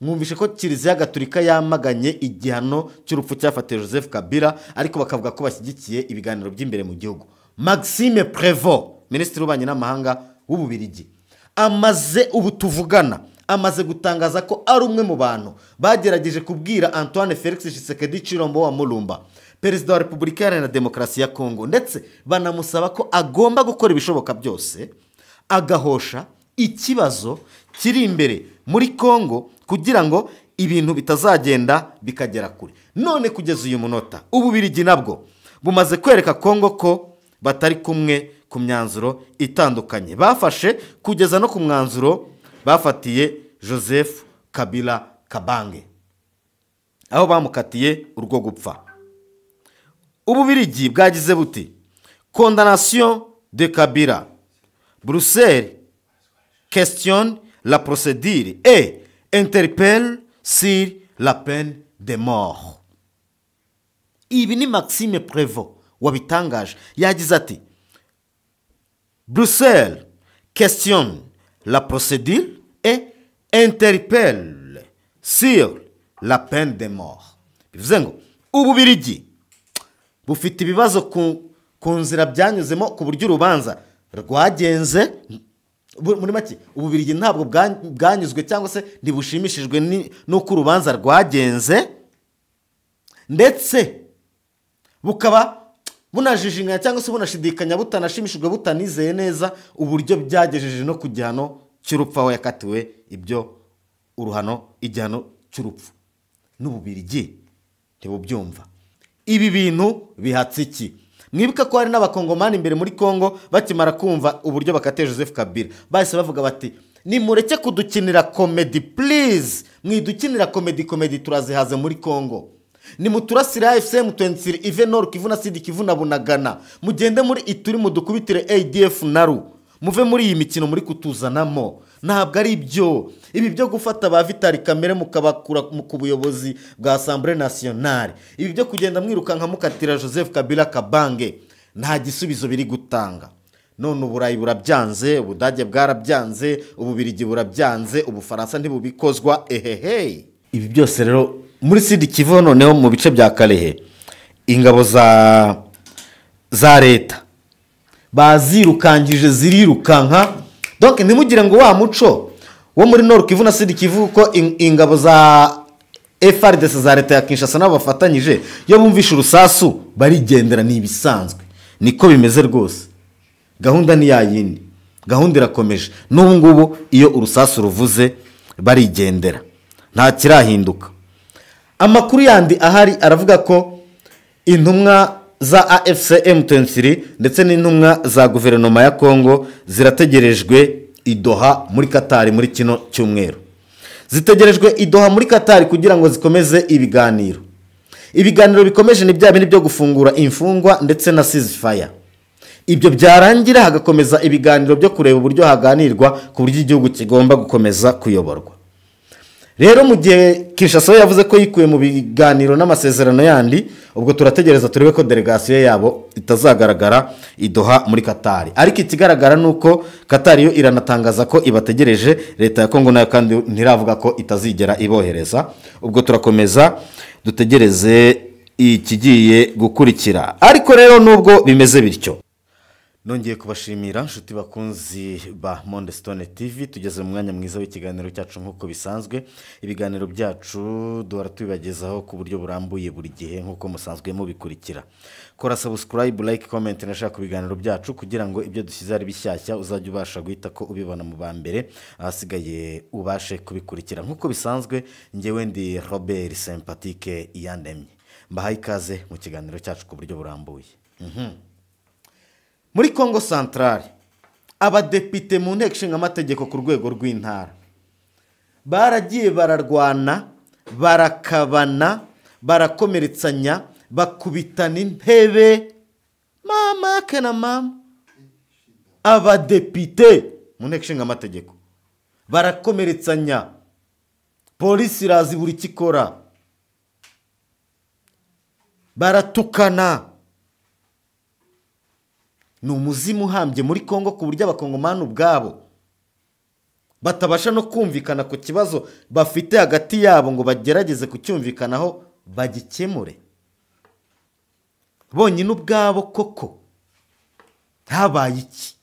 Mwumvishe ko Kiliziya Gatolika yamaganye igihano cy'urupfu cyafatiwe Joseph Kabila, ariko bakavuga ko bashyigikiye ibiganiro by'imbere mu gihugu. Maxime Prévost, minisitiri w'ububanyi n'amahanga w'Ububirigi, amaze ubu tuvugana amaze gutangaza ko ari umwe mu bantu bagerageje kubwira Antoine Felix Tshisekedi Tshilombo wa Mulumba, perezida wa Repubulika Iharanira Demokarasi ya Kongo, ndetse banamusaba ko agomba gukora ibishoboka byose agahosha ikibazo kiri imbere muri Kongo kugira ngo ibintu bitazagenda bikagera kure. None kugeza uyu munota Ububirigi nabwo bumaze kwereka Kongo ko batari kumwe ku myanzuro itandukanye bafashe, kugeza no ku mwanzuro bafatiye Joseph Kabila Kabange aho bamukatiye urwo gupfa. Ububirigi bwagize buti: "Condamnation de Kabila, Bruxelles questionne la procédure et interpelle sur la peine de mort." Ibi ni Maxime Prévost wabitangaje, yagize ati: "Bruxelles questionne la procédure et interpelle sur la peine de mort." Bivuze ngo Ububirigi bufite ibibazo ku nzira byanyuzemo, ku buryo urubanza rwagenze. Muri make, Ububirigi ntabwo bwanyuzwe cyangwa se ntibushimishijwe n'uko urubanza rwagenze, ndetse bukaba bunajijinganya cyangwa se bunashidikanya, butanashimishijwe, butanizeye neza uburyo byagejeje no ku gihano cy'urupfu, aho yakatiwe ibyo uruhano, igihano cy'urupfu. N'Ububirigi ntibubyumva. Ibi bintu bihatse iki? Mwibuka ko hari n'Abakongomani imbere muri Kongo bakimara kumva uburyo bakatiye Joseph Kabila bahise bavuga bati: "Nimureke kudukinira comedy, please, mwidukinira comedy, comedy turazihaze muri Kongo. Nimuturasire AFC M23 ive Nord Kivu na Sud Kivu na Bunagana, mugende muri Ituri mudukubitire ADF NALU, muve muri iyi mikino muri kutuzanamo. Ntabwo ari byo." Ibi byo gufata ba Vital Kamerhe mukabakura ku buyobozi bwa Assemblée Nationale, ibi byo kugenda mwirukanka mukatira Joseph Kabila Kabange, nta gisubizo biri gutanga. None Uburayi burabyanze, Ubudage bwarabyanze, Ububirigi burabyanze, Ubufaransa ntibubikozwa. Ehehe, ibi byose rero muri Sud Kivu, noneho mu bice bya Kalehe, ingabo za leta bazirukangije, zirirukanka. Donc ntimugire ngo wa muco wo muri Nord Kivu na Sud Kivu ko ingabo za FARDC za leta ya Kinshasa nabo bafatanyije, iyo bumvishe urusasu barigendera, ni ibisanzwe, niko bimeze rwose. Gahunda ni ya yindi, gahunda irakomeje n'ubu ngubu, iyo urusasu ruvuze barigendera, nta kirahinduka. Amakuru yandi ahari aravuga ko intumwa za AFC M23 ndetse n'intumwa za guverinoma ya Congo zirategerejwe i Doha muri Qatar muri kino cyumweru. Zitegerejwe i Doha muri Qatar kugira ngo zikomeze ibiganiro. Ibiganiro bikomeje ni bya bindi byo gufungura imfungwa ndetse na ceasefire. Ibyo byarangira hagakomeza ibiganiro byo kureba uburyo haganirwa ku buryo igihugu kigomba gukomeza kuyoborwa. Rero mu gihe Kinshasa yavuze ko yikuye mu biganiro n'amasezerano yandi, ubwo turategereza turebe ko delegasiyo yabo itazagaragara i Doha muri Qatar. Ariko ikigaragara ni uko Qatar yo iranatangaza ko ibategereje. Leta ya Kongo nayo kandi ntiravuga ko itazigera ibohereza. Ubwo turakomeza dutegereze ikigiye gukurikira. Ariko rero nubwo bimeze bityo, nongeye kubashimira, inshuti bakunzi ba Monde Stone TV. Tugeze mu mwanya mwiza w'ikiganiro cyacu. Nk'uko bisanzwe, ibiganiro byacu duhora tubibagezaho ku buryo burambuye buri gihe nk'uko musanzwe mubikurikira. Kora subscribe, like, comment na share ku biganiro byacu kugira ngo ibyo dushyize ari bishyashya uzajye ubasha guhita ko ubibona mu ba mbere, ahasigaye ubashe kubikurikira. Nk'uko bisanzwe, njyewe ndi Robert Sympatique Iyandemye, mbahaye ikaze mu kiganiro cyacu ku buryo burambuye. Muri Congo Centrale, abadepite mu nteko ishinga amategeko ku rwego rw'intara baragiye bararwana, barakabana, barakomeretsanya, bakubitana intebe, mama yake na mama. Abadepite mu nteko ishinga amategeko barakomeretsanya, polisi irazi buri icyo ikora, baratukana. Ni umuzimu uhambye muri Kongo ku buryo Abakongomani ubwabo Batabasha no kumvikana ku kibazo bafite hagati yabo ngo bagerageze kucyumvikanaho bagikemure bonyine ubwabo. Koko habaye iki?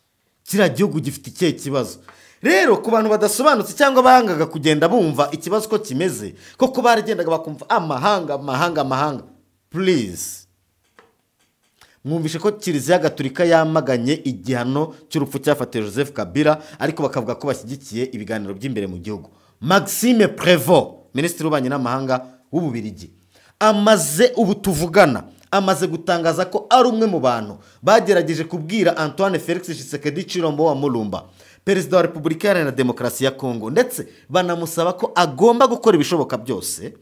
Kiriya gihugu gifite ikihe kibazo? Rero ku bantu badasobanutse cyangwa bangaga kugenda bumva ikibazo ko kimeze, koko baragendaga bakumva amahanga, amahanga, amahanga. Please, mwumvishe ko Kiliziya Gatolika yamaganye igihano cy'urupfu cyafatiwe Joseph Kabila, ariko bakavuga ko bashyigikiye ibiganiro by'imbere mu gihugu. Maxime Prévost, minisitiri w'ububanyi n'amahanga w'Ububirigi, amaze ubu tuvugana amaze gutangaza ko ari umwe mu bantu bagerageje kubwira Antoine Felix Tshisekedi Tshilombo wa Mulumba, perezida wa Repubulika Iharanira Demokarasi ya Kongo, ndetse banamusaba ko agomba gukora ibishoboka byose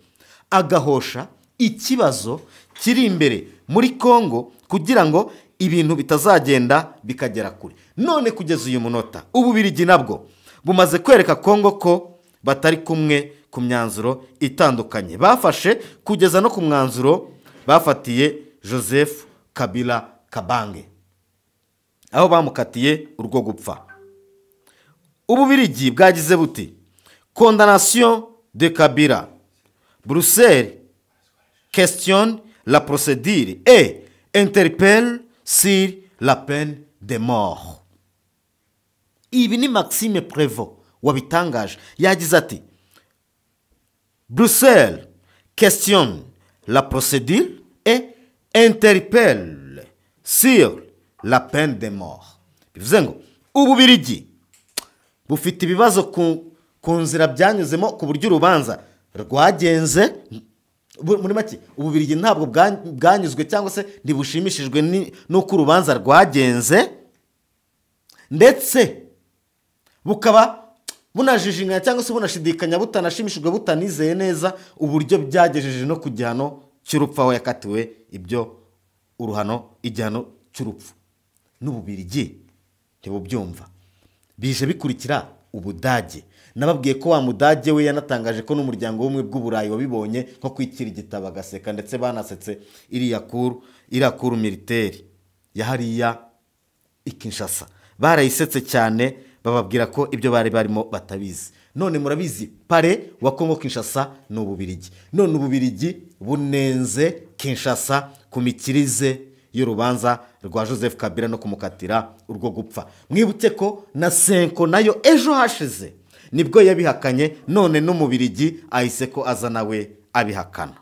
agahosha ikibazo kiri imbere muri Kongo kugira ngo ibintu bitazagenda bikagera kure. None kugeza uyu munota Ububirigi nabwo bumaze kwereka Kongo ko batari kumwe ku myanzuro itandukanye bafashe, kugeza no ku mwanzuro bafatiye Joseph Kabila Kabange, aho bamukatiye urwo gupfa. Ububirigi bwagize buti: "Condamnation de Kabila, Bruxelles questionne la procédure et interpelle sur la peine de mort." Ibi ni Maxime Prévost wabitangaje. Yagize ati: "Bruxelles questionne la procédure et interpelle sur la peine de mort." Bivuze ngo Ububirigi bufite ibibazo ku nzira byanyuzemo, ku buryo urubanza rwagenze. Muri make, Ububirigi ntabwo bwanyuzwe cyangwa se ntibushimishijwe n'uko urubanza rwagenze, ndetse bukaba bunajijinganya cyangwa se bunashidikanya, butanashimishijwe, butanizeye neza uburyo byagejeje no ku gihano cy'urupfu, aho yakatiwe ibyo uruhano igihano cy'urupfu. N'Ububirigi ntibubyumva. Bije bikurikira Ubudage. Nababwiye ko wa Mudage we yanatangaje ko n'umuryango w'Ubumwe bw'Uburayi wabibonye nko kwikira igitabo agaseka, ndetse banasetse iriya cour militaire ya hariya i Kinshasa. Barayisetse cyane, bababwira ko ibyo bari barimo batabizi. None murabizi, parrain wa Kongo Kinshasa ni Ububirigi. None Ububirigi bunenze Kinshasa ku mikirize y'urubanza rwa Joseph Kabila no kumukatira urwo gupfa. Mwibuke ko na CENCO nayo ejo hashize nibwo yabihakanye. None n'Umubirigi ahise ko aza nawe abihakana.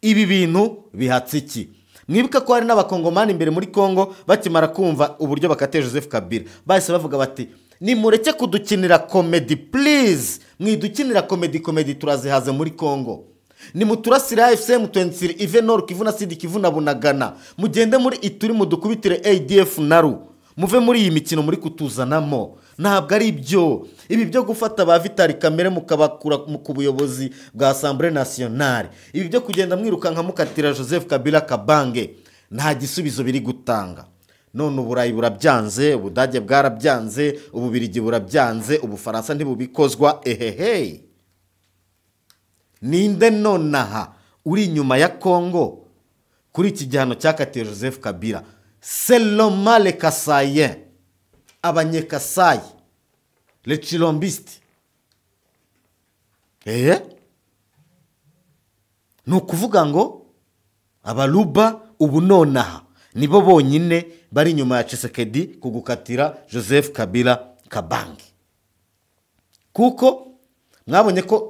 Ibi bintu bihatse iki? Mwibuke ko hari n'Abakongomani imbere muri Kongo bakimara kumva uburyo bakatiye Joseph Kabila bahise bavuga bati: "Nimureke kudukinira comédie, please, mwidukinira comédie, comédie turazihaze muri Kongo. Nimuturasire AFC M23 ive Nord Kivu na Sud Kivu na Bunagana, mugende muri Ituri mudukubitire ADF NALU, muve muri iyi mikino muri kutuzanamo. Ntabwo ari ibyo." Ibi byo gufata ba Vital Kamerhe mukabakura ku buyobozi bwa Assemblée Nationale, ibi byo kugenda mwirukanka mukatira Joseph Kabila Kabange, nta gisubizo biri gutanga. None Uburayi burabyanze, Ubudage bwarabyanze, Ububirigi burabyanze, Ubufaransa ntibubikozwa. Ehehe, ninde nonaha uri inyuma ya Kongo kuri iki gihano cyakatiwe Joseph Kabila? Seulement les Kasaïens, Abanyekasayi, les Tshilombistes. Ehe, ni ukuvuga ngo Abaluba ubu nonaha nibo bonyine bari inyuma ya Tshisekedi ku gukatira Joseph Kabila Kabange, kuko mwabonye ko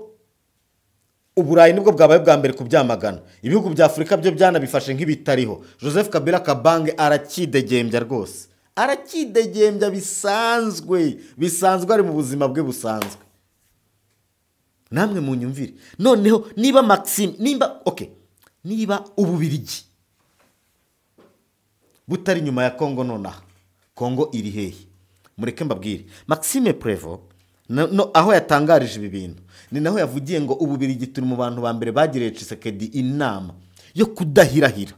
Uburayi nibwo bwabaye bwa mbere kubyamagana. Ibihugu bya Afurika byo byanabifashe nk'ibitariho. Joseph Kabila Kabange arakidegembya rwose, arakidegembya bisanzwe bisanzwe, ari mu buzima bwe busanzwe. Namwe munyumvire noneho, niba Maxime, nimba, okay, niba Ububirigi butari inyuma ya Kongo, nonaha Kongo iri hehe? Mureke mbabwire. Maxime Prévost no, aho yatangarije ibi bintu ni naho yavugiye ngo Ububirigi turi mu bantu ba mbere bagiriye Tshisekedi inama yo kudahirahira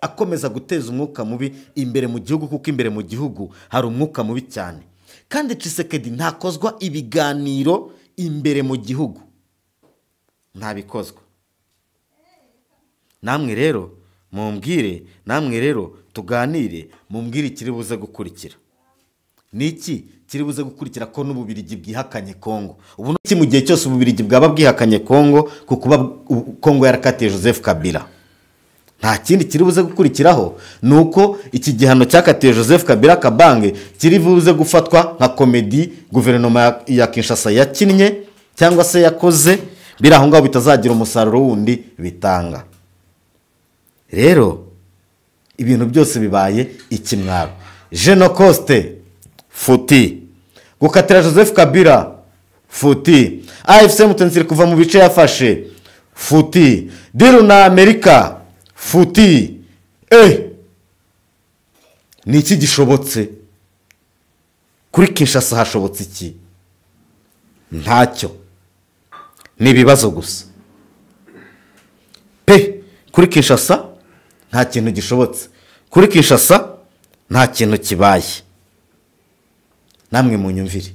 akomeza guteza umwuka mubi imbere mu gihugu, kuko imbere mu gihugu hari umwuka mubi cyane, kandi Tshisekedi ntakozwa ibiganiro imbere mu gihugu, ntabikozwa. Namwe rero mumbwire, namwe rero tuganire, mumbwire ikiri buze gukurikira. Niki kiri buze gukurikira ko n'Ububirigi bwihakanye Kongo? Ubu n'iki mu gihe cyose Ububirigi bwaba bwihakanye Kongo ku kuba Kongo yarakatiye Joseph Kabila, nta kindi kiri buze gukurikiraho nuko iki gihano cyakatiye Joseph Kabila Kabange kiri buze gufatwa nka komedi guverinoma ya Kinshasa yakinnye cyangwa se yakoze, biri aho ngaho bitazagira umusaruro wundi bitanga. Rero ibintu byose bibaye ikimwaro. Genocoste futi, gukatira Joseph Kabila futi, AFC M23 kuva mu bice yafashe futi, deal na Amerika futi. Ni iki gishobotse kuri Kinshasa? Hashobotse iki? Ntacyo, ni ibibazo gusa pe. Kuri Kinshasa nta kintu gishobotse, kuri Kinshasa nta kintu kibaye. Namwe munyumvire,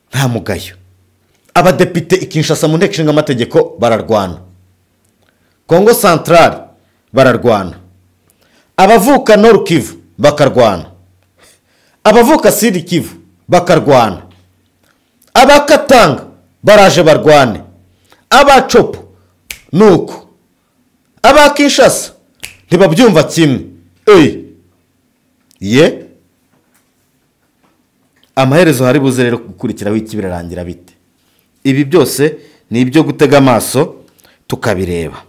nta mugayo. Abadepite i Kinshasa mu nteko ishinga amategeko bararwana, Kongo Central bararwana, abavuka Nord Kivu bakarwana, abavuka Sud Kivu bakarwana, abakatanga baraje barwane, abacopo nuko, aba Kinshasa ntibabyumva kimwe. Ye amaherezo hari buze rero gukurikiraho iki? Birarangira bite? Ibi byose ni ibyo gutega amaso tukabireba.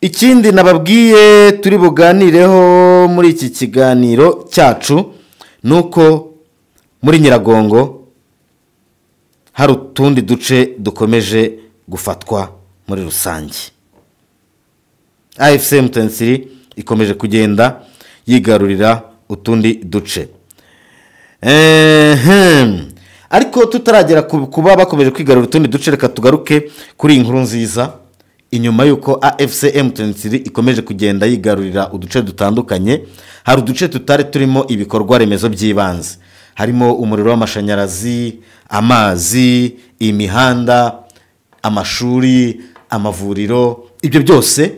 Ikindi nababwiye turi buganireho muri iki kiganiro cyacu nuko muri Nyiragongo hari utundi duce dukomeje gufatwa muri rusange. AFC M23 ikomeje kugenda yigarurira utundi duce. Ariko tutaragera kuba bakomeje kwigarurira utundi duce, reka tugaruke kuri inkuru nziza. Inyuma yuko AFC M23 ikomeje kugenda yigarurira uduce dutandukanye, hari uduce tutari turimo ibikorwa remezo by'ibanze, harimo umuriro w'amashanyarazi, amazi, imihanda, amashuri, amavuriro, ibyo byose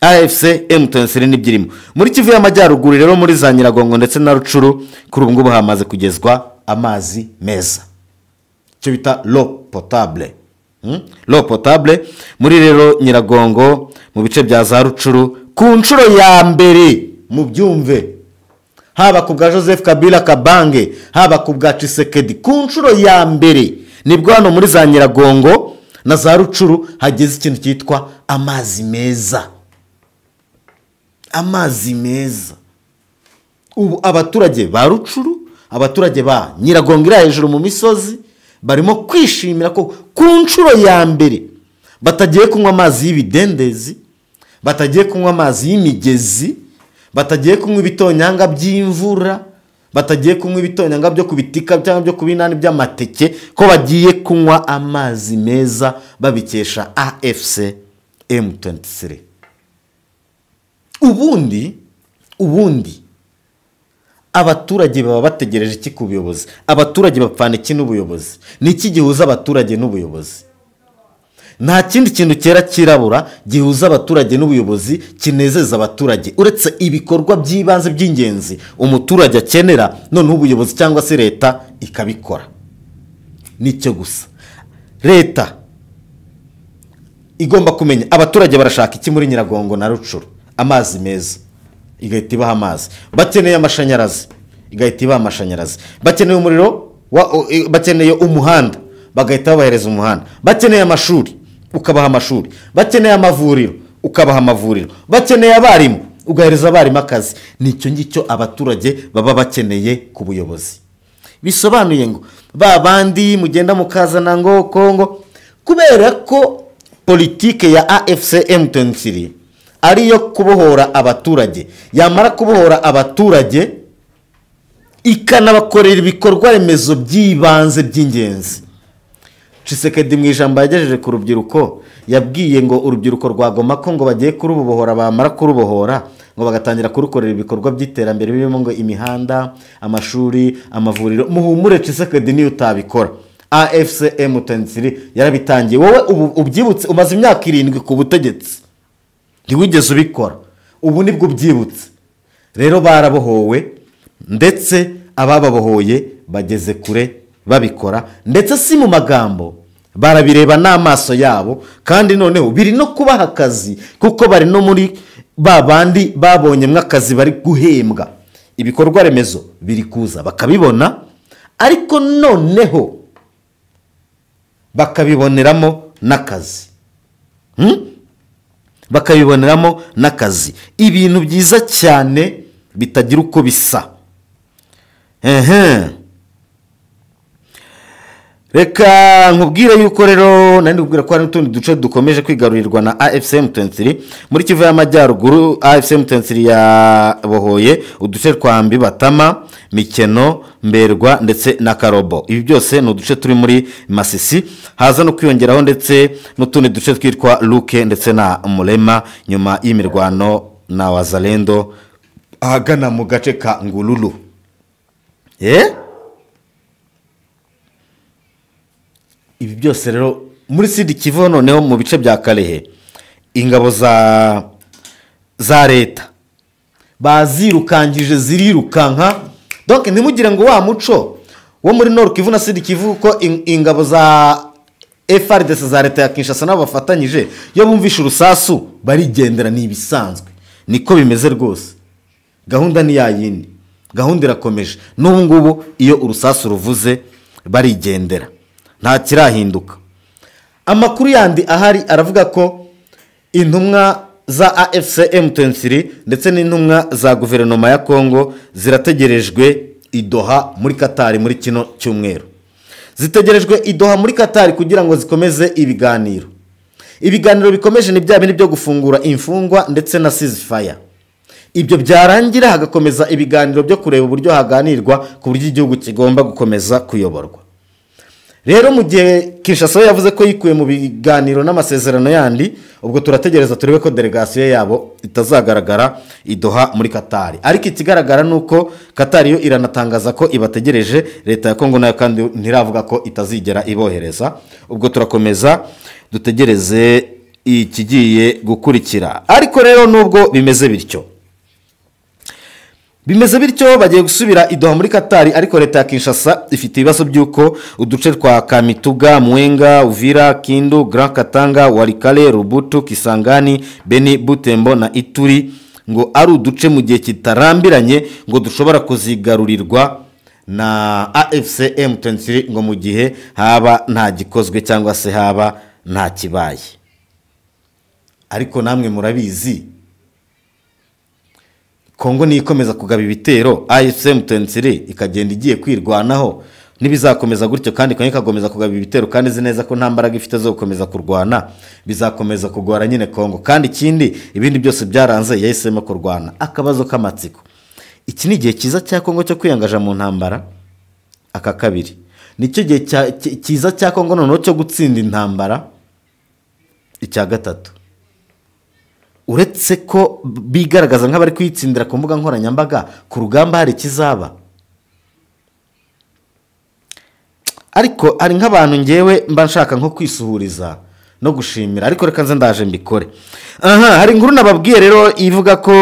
AFC M23 n'ibyirimo. Muri Kivu y'Amajyaruguru rero muri za Nyiragongo ndetse na Rucuru kuri ubu ngubu hamaze kugezwa amazi meza, icyo bita l'eau potable. L'eau potable muri rero Nyiragongo mu bice bya za Rucuru ku nshuro ya mbere, mu byumve, haba ku bwa Joseph Kabila Kabange, haba ku bwa Tshisekedi, ku nshuro ya mbere nibwo hano muri za Nyiragongo na za Rucuru hageze ikintu cyitwa amazi meza. Amazi meza. Ubu abaturage ba Rucuru, abaturage ba Nyiragongo iri hejuru mu misozi barimo kwishimira ko ku nshuro ya mbere batagiye kunywa amazi y'ibidendezi, batagiye kunywa amazi y'imigezi, batagiye kunywa ibitonyanga by'imvura, batagiye kunywa ibitonyanga byo kubitika cyangwa byo kubinani by'amateke, ko bagiye kunywa amazi meza babikesha AFC M23. Ubundi abaturage baba bategereje iki ku buyobozi? Abaturage bapfana iki n'ubuyobozi? Ni iki gihuza abaturage n'ubuyobozi? Nta kindi kintu cyera kirabura gihuza abaturage n'ubuyobozi kinezeza abaturage uretse ibikorwa by'ibanze by'ingenzi umuturage akenera, noneho ubuyobozi cyangwa se leta ikabikora. Nicyo gusa leta igomba kumenya abaturage barashaka iki muri Nyiragongo na Rucuru. Amazi meza, igahita ibaha amazi. Bakeneye amashanyarazi, igahita ibaha amashanyarazi. Bakeneye umuriro, bakeneye umuhanda, bagahita babahereza umuhanda. Bakeneye amashuri, ukabaha amashuri. Bakeneye amavuriro, ukabaha amavuriro. Bakeneye abarimu, ugahereza abarimu akazi. Nicyo ngicyo abaturage baba bakeneye ku buyobozi. Bisobanuye ngo ba bandi mugenda mukazana ngo Kongo, kubera ko politike ya AFC M23 ariyo kubohora abaturage, yamara kubohora abaturage ikanabakorera ibikorwa remezo by'ibanze by'ingenzi. Tshisekedi mu ijambo yagejeje ku rubyiruko yabwiye ngo urubyiruko rwa Goma ko ngo bagiye kurubohora, bamara kurubohora ngo bagatangira kurukorera ibikorwa by'iterambere birimo ngo imihanda, amashuri, amavuriro. Muhumure Tshisekedi niyo utabikora, AFC M23 yarabitangiye. Wowe ubyibutse, umaze imyaka 7 ku butegetsi ntiwigeze ubikora, ubu nibwo ubyibutse. Rero barabohowe, ndetse abababohoye bageze kure babikora, ndetse si mu magambo, barabireba n'amaso yabo, kandi noneho biri no kubaha akazi kuko bari no muri ba bandi babonyemo akazi bari guhembwa. Ibikorwa remezo biri kuza bakabibona, ariko noneho bakabiboneramo n'akazi. Bakabiboneramo n'akazi. Ibintu byiza cyane bitagira uko bisa. Reka nkubwire yuko rero nari nkubwira ko hari n'utundi duce dukomeje kwigarurirwa na AFC M23 muri Kivu y'Amajyaruguru. AFC M23 yabohoye uduce twa Mbibatama, Mikeno, Mberwa ndetse na Karobo. Ibi byose ni uduce turi muri Masisi, haza no kwiyongeraho ndetse n'utundi duce twitwa Luke ndetse na Mulema nyuma y'imirwano na Wazalendo ahagana mu gace ka Ngululu. Ibi byose rero muri Sud Kivu, noneho mu bice bya Kalehe, ingabo za leta bazirukangije zirirukanka. Donc ntimugire ngo wa muco wo muri Nord Kivu na Sud Kivu ko ingabo za FARDC za leta ya Kinshasa nabo bafatanyije, iyo bumvisha urusasu barigendera, ni ibisanzwe, niko bimeze rwose. Gahunda ni yayindi, gahunda irakomeje n'ubu ngubu, iyo urusasu ruvuze barigendera, nta kirahinduka. Amakuru yandi ahari aravuga ko intumwa za AFC M23 ndetse n'intumwa za guverinoma ya Kongo zirategerejwe i Doha muri Katari muri kino cyumweru. Zitegerejwe i Doha muri Katari kugira ngo zikomeze ibiganiro. Ibiganiro bikomeje ni bya bindi byo gufungura imfungwa ndetse na ceasefire. Ibyo byarangira hagakomeza ibiganiro byo kureba uburyo haganirwa ku buryo igihugu kigomba gukomeza kuyoborwa. Rero mu gihe Kinshasa yavuze ko yikuye mu biganiro n'amasezerano yandi, ubwo turategereza turebe ko delegation yabo itazagaragara i Doha muri Katari. Ariko ikigaragara nuko Katari yo iranatangaza ko ibategereje, leta ya Kongo nayo kandi ntiravuga ko itazigera ibohereza. Ubwo turakomeza dutegereze ikigiye gukurikira. Ariko rero nubwo bimeze bityo, bagiye gusubira i Doha muri Katari, ariko leta ya Kinshasa ifite ibibazo by'uko uduce twa Kamituga, Mwenga, Uvira, Kindu, Grand Katanga, Walikale, Rubutu, Kisangani, Beni, Butembo na Ituri ngo ari uduce mu gihe kitarambiranye ngo dushobora kuzigarurirwa na AFC M23 ngo mu gihe haba nta gikozwe cyangwa se haba nta kibaye. Ariko namwe murabizi, Kongo ni ikomeza kugaba ibitero, AFC M23 ikagenda igiye kwirwanaho, nibizakomeza gutyo kandi Kongo ikagomeza kugaba ibitero kandi izi neza ko nta mbaraga ifite zo gukomeza kurwana, bizakomeza kugora nyine Kongo. Kandi ikindi ibindi byose byaranze yahisemo kurwana. Akabazo k'amatsiko, iki ni igihe cyiza cya Kongo cyo kwiyangaja mu ntambara? Aka kabiri, nicyo gihe cyiza cya Kongo noneho cyo gutsinda intambara? Icya gatatu, uretse ko bigaragaza nk'abari kwitsindira ku mbuga nkoranyambaga, ku rugamba hari ikizaba. Ariko hari nk'abantu ngewe mba nshaka nko kwisuhuriza no gushimira, ariko reka nze ndaje mbikore. Hari inkuru nababwiye rero ivuga ko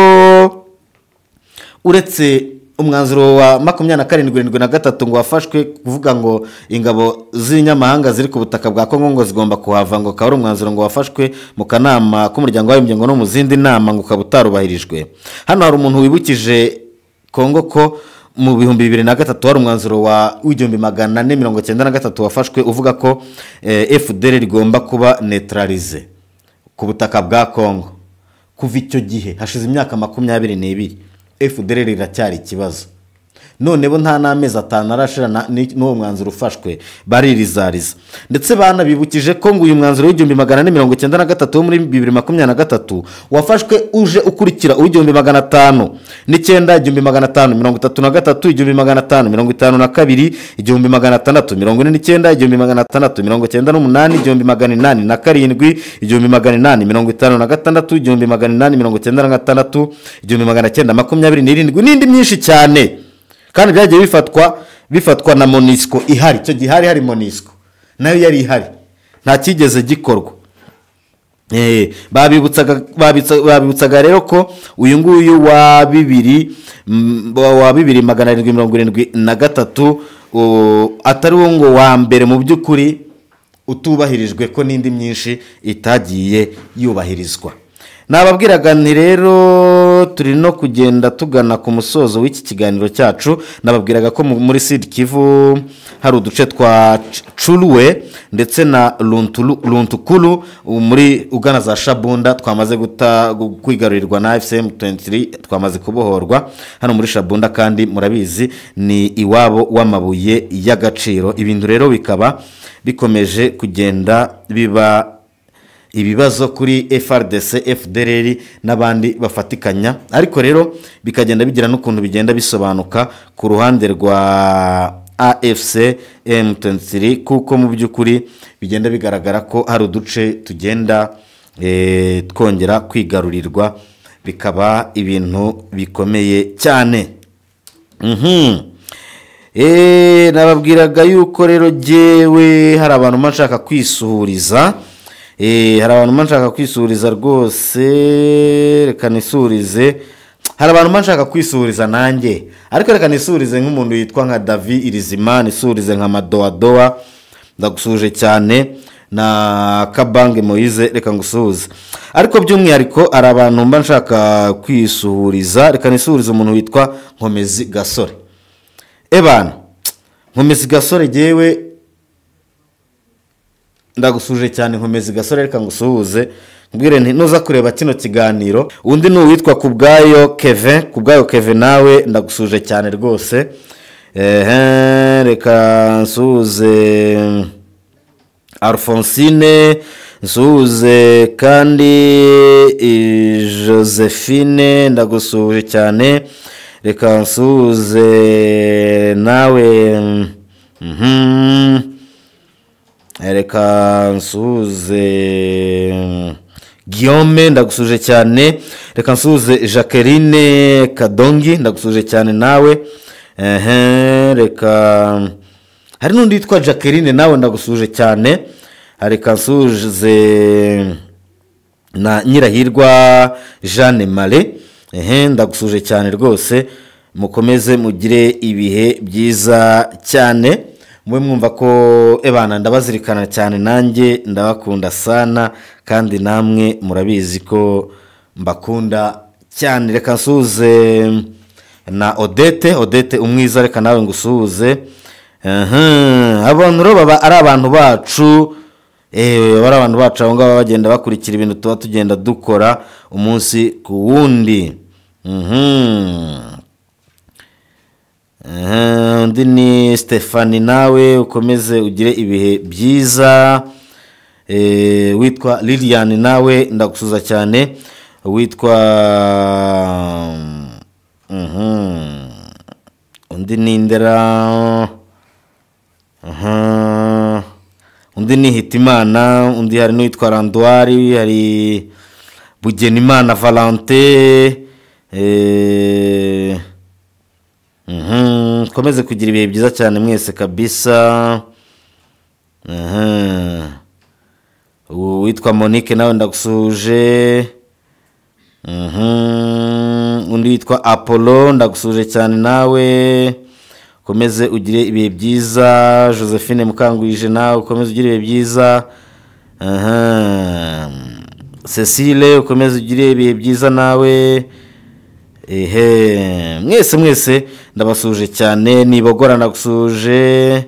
uretse umwanzuro wa 2773 ngo wafashwe kuvuga ngo ingabo z'inyamahanga ziri ku butaka bwa Kongo ngo zigomba kuhava, ngo akaba ari umwanzuro ngo wafashwe mu kanama k'umuryango w'abibumbye ngo no mu zindi nama ngo ukaba utarubahirijwe. Hano hari umuntu wibukije Kongo ko mu 2003 hari umwanzuro wa 1493 wafashwe uvuga ko FDL rigomba kuba neutralize ku butaka bwa Kongo. Kuva icyo gihe hashize imyaka 22 FDL riracyari ikibazo. None bo nta n'amezi 5 arashira n'uwo mwanzuro ufashwe baririzariza. Ndetse banabibukije ko ngo uyu mwanzuro w'1493 wo muri 2023 wafashwe uje ukurikira uw'1509, 1533, 1552, 1649, 1897, 1856, 1927 n'indi myinshi cyane. Kandi byagiye bifatwa na MONUSCO ihari. Icyo gihe hari MONUSCO nayo yari ihari, nta kigeze gikorwa. Babibutsaga rero ko uyu nguyu wa 2773 atari wo ngo wa mbere mu by'ukuri utubahirijwe, ko n'indi myinshi itagiye yubahirizwa. Nababwiraga nti rero turi no kugenda tugana ku musozo w'iki kiganiro cyacu. Nababwiraga ko muri Sud Kivu hari uduce twa Chulwe ndetse na Luntukulu muri ugana za Shabunda twamaze kwigarurirwa na AFC M23, twamaze kubohorwa hano muri Shabunda, kandi murabizi ni iwabo w'amabuye y'agaciro. Ibintu rero bikaba bikomeje kugenda biba ibibazo kuri FARDC, FDLR n'abandi bafatikanya, ariko rero bikagenda bigira n'ukuntu bigenda bisobanuka ku ruhande rwa AFC M23, kuko mu by'ukuri bigenda bigaragara ko hari uduce tugenda twongera kwigarurirwa, bikaba ibintu bikomeye cyane. Nababwiraga yuko rero jewe hari abantu nshaka kwisuhuriza. Hari abantu nshaka kwisuhuriza rwose, reka nisurize. Hari abantu nshaka kwisuhuriza nanjye, ariko reka nisurize nk'umuntu yitwa nka David Irizima, nisurize nka Madoadoa, ndagusuje cyane, na Kabange Moise, reka ngusuhuze. Ariko by'umwihariko hari abantu mba nshaka kwisuhuriza, reka nisurize umuntu witwa Nkomezi Gasore. Ebana Nkomezi Gasore, jewe ndagusuje cyane Nkomezi Gasore, reka ngusuhuze mbwire nti nuza kureba kino kiganiro. Undi ni uwitwa Kubwayo Kevin, Kubwayo Kevin nawe ndagusuje cyane rwose. Reka nsuhuze Alphonsine, nsuhuze kandi Josephine, ndagusuje cyane. Reka nsuhuze nawe, reka nsuhuze Guillaume, ndagusuje cyane. Reka nsuhuze Jacqueline Kadongi, ndagusuje cyane nawe. Reka hari n'undi witwa Jacqueline nawe ndagusuje cyane. Reka nsuhuze na Nyirahirwa Jeanne Marie, ndagusuje cyane rwose. Mukomeze mugire ibihe byiza cyane, mwe mwumva ko ebana ndabazirikana cyane, nanjye ndabakunda sana, kandi namwe murabizi ko mbakunda cyane. Reka nsuhuze na Odette, Odette umwiza, reka nawe ngusuhuze. Abantu rero baba ari abantu bacu, bari abantu bacu aho ngabo bagenda bakurikira ibintu tuba tugenda dukora umunsi ku wundi. Undi ni Stephanie, nawe ukomeze ugire ibihe byiza. Witwa Lilian nawe ndagusuza cyane. Witwa undi ni Ndera, undi ni Hitimana, undi hari n'uwitwa Randwari, hari Bugenimana Valentin. Komeze kugira ibihe byiza cyane mwese kabisa. Witwa Monique nawe ndagusuje. Undi witwa Apollo ndagusuje cyane nawe, komeze ugire ibihe byiza. Josephine Mukangwije nawe ukomeze ugire ibihe byiza. Cecile ukomeze ugire ibihe byiza nawe. Mwese mwese ndabasuje cyane. Nibogora ndagusuje.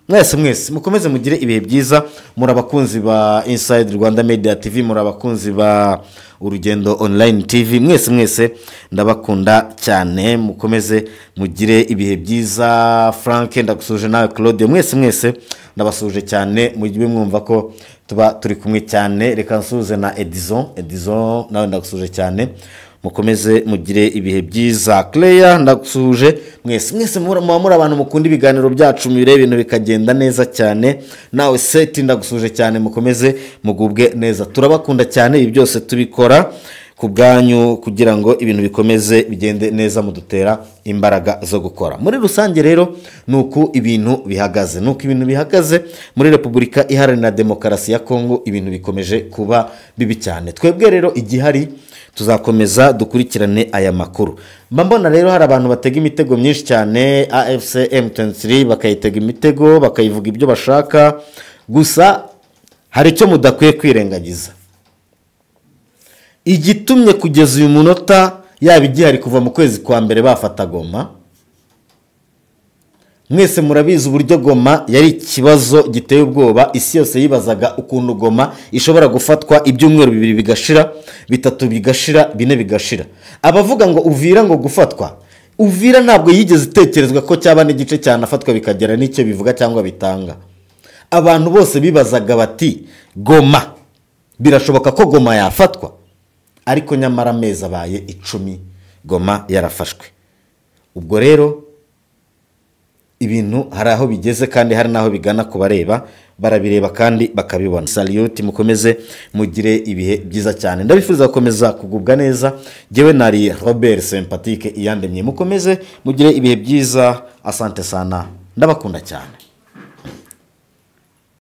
Mwese mwese mukomeze mugire ibihe byiza. Muri abakunzi ba Inside Rwanda Media TV, muri abakunzi ba Urugendo Online TV, mwese mwese ndabakunda cyane. Mukomeze mugire ibihe byiza. Frank ndagusuje nawe, Claude, mwese mwese ndabasuje cyane. Mujye mwumva ko tuba turi kumwe cyane. Reka nsuhuze na Edison, Edison nawe ndagusuje cyane. Mukomeze mugire ibihe byiza. Claire ndagusuje. Mwese mwese muri abantu mukunda ibiganiro byacu, mubire ibintu bikagenda neza cyane. Nawe Seti ndagusuje cyane, mukomeze mugubwe neza. Turabakunda cyane, ibi byose tubikora ku bwanyu kugira ngo ibintu bikomeze bigende neza, mudutera imbaraga zo gukora. Muri rusange rero ni uku ibintu bihagaze, ni uku ibintu bihagaze muri Repubulika Iharanira Demokarasi ya Kongo. Ibintu bikomeje kuba bibi cyane. Twebwe rero igihari tuzakomeza dukurikirane aya makuru. Mba mbona rero hari abantu batega imitego myinshi cyane AFC M23, bakayitega imitego, bakayivuga ibyo bashaka, gusa hari icyo mudakwiye kwirengagiza. Igitumye kugeza uyu munota yaba igihari kuva mu kwezi kwa mbere bafata Goma, mwese murabizi uburyo Goma yari ikibazo giteye ubwoba. Isi yose yibazaga ukuntu Goma ishobora gufatwa ibyumweru 2 bigashira, 3 bigashira, 4 bigashira. Abavuga ngo Uvira ngo gufatwa, Uvira ntabwo yigeze itekerezwa ko cyaba n'igice cyanafatwa bikagera n'icyo bivuga cyangwa bitanga. Abantu bose bibazaga bati Goma birashoboka ko Goma yafatwa, ariko nyamara amezi abaye 10 Goma yarafashwe. Ubwo rero ibintu hari aho bigeze kandi hari naho bigana, kubareba barabireba kandi bakabibona. Salute, mukomeze mugire ibihe byiza cyane. Ndabifuza gukomeza kugubwa neza. Jewe nari Robert Sympathique Iyandemye. Mukomeze mugire ibihe byiza. Asante sana, ndabakunda cyane.